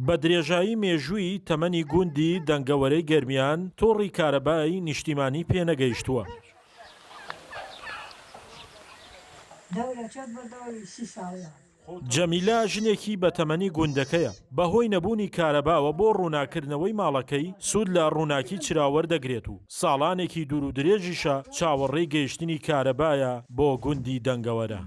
بە درێژایی مێژووی تەمەنی گوندی دەنگەوەرەی گەرمیان تۆڕی کارەبای نیشتیمانی پێنەگەیشتووە. جەمیلە ژنێکی بەتەمەنی گوندەکەیە، بەهۆی نەبوونی کارەباوە بۆ ڕووناککردنەوەی ماڵەکەی سوود لە ڕووناکی چرا وەردەگرێت و ساڵانێکی دوورودرێژیشە چاوەڕێی گەیشتنی کارەبایە بۆ گوندی دەنگەوەرە.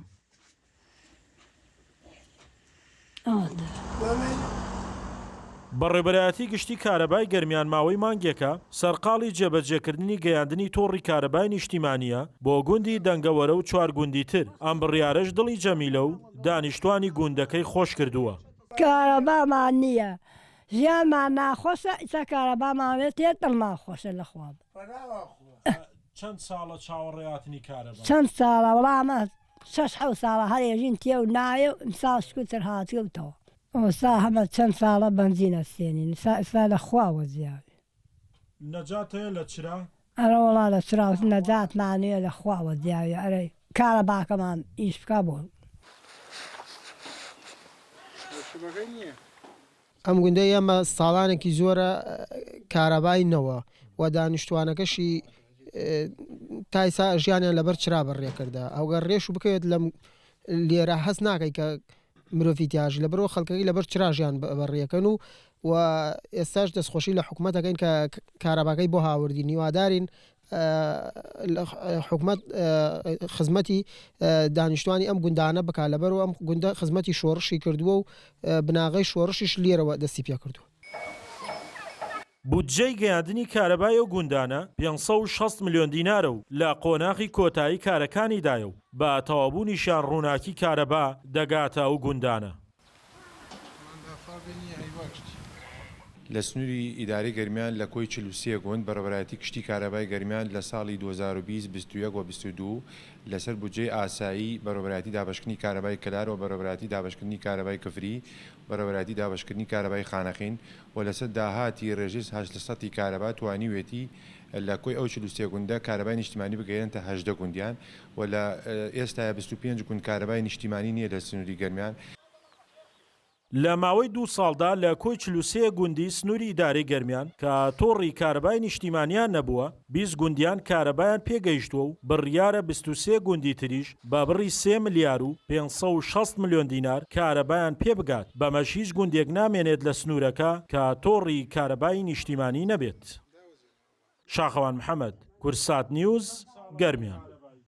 بەڕێوبەرایەتی گشتی کارەبای گەرمیان ماوەی مانگێکە سەرقاڵی جێبەجێکردنی گەیاندنی تۆڕی کارەبای نیشتیمانییە بۆ گوندی دەنگەوەرە و چوار گوندی تر، ئەم بڕیارەش دڵی جەمیلە و دانیشتوانی گوندەکەی خۆشکردووە. کارەبامان نییە ژیانمان ناخۆشە ئیستا کارەبامان بێتێ دڵمان خۆشە لەخوا. چەند ساڵە چاوەڕێ هاتنی کارەبان؟ چەند ساڵە وەڵا ئەمە شەش حەوت ساڵە هەر ئێژین تێ و نایێ و ئمساڵ شکوتر هاتگە و تەواو. ئۆسا هەمە چەند ساڵە بەنزین ئەستێنین ئسا ئستا لە خوا وە زیاوێ. نەجات هەیە لە چرا؟ ئەرە وەڵا لە چرا نەجاتمان نیە لە خوا وە زیاوێ ئەرێ کارەباکەمان ئیش بکا بۆ. ئەم گوندەی ئێمە ساڵانێکی زۆرە کارەبای نەوە و دانیشتوانەکەشی تایسا ژیانیان لەبەر چرا بەڕێکردە ئەوگەر ڕێش و بکەوێت لەم لێرە هەست ناکەی کە مرۆڤی تیاژی لەبەرەوە خەڵکەکەی لەبەر چرا ژیان بەڕیەکەن و و ئێستاش دەستخۆشی لە حکوومەتەکەین کە کارەباکەی بۆ هاوردین هیوادارین حکومەت خزمەتی دانیشتوانی ئەم گوندانە بکات لەبەرئەوە ئەم گوندە خزمەتی شۆڕشی کردووە و بناغەی شۆڕشیش لێرەوە دەستی پێکردووە. بودجەی گەیاندنی کارەبای ئەو گوندانە 560 ملیۆن دینارە و لە قۆناغی کۆتایی کارەکانیدایە و بە تەواوبوونیشیان ڕووناکی کارەبا دەگاتە ئەو گوندانە. لە سنووری ئیدارەی گەرمیان لە کۆی 43 گوند، بەڕێوەبەرایەتی گشتی کارەبای گەرمیان لە ساڵی 2020، 21 و 22 لەسەر بودجەی ئاسایی بەڕێوەبەرایەتی دابەشکردنی کارەبای کەلار و بەڕێوەبەرایەتی دابەشکردنی کارەبای کفری، بەڕێوەبەرایەتی دابەشکردنی کارەبای خانەقین و لەسەر داهاتی رێژەی هەشت لە سەتی کارەبا توانیوێتی لە کۆی ئەو 43 گوندە کارەبای نیشتیمانی بگەیەنێتە 18 گوندیان و لە ئێستایا 25 گوند کارەبای نیشتیمانی نییە لە سنووری گەرمیان. لە ماوەی دوو ساڵدا لە کۆی 43 گوندی سنووری ئیدارەی گەرمیان کە تۆڕی کارەبای نیشتیمانیان نەبووە، 20 گوندیان کارەبایان پێگەیشتووە و بڕیارە 23 گوندی تریش بە بڕی سێ ملیار و 560 ملیۆن دینار کارەبایان پێبگات، بەمەش هیچ گوندێک نامێنێت لە سنوورەکە کە تۆڕی کارەبای نیشتیمانی نەبێت. شاخەوان محەمەد، کوردسات نیوز، گەرمیان.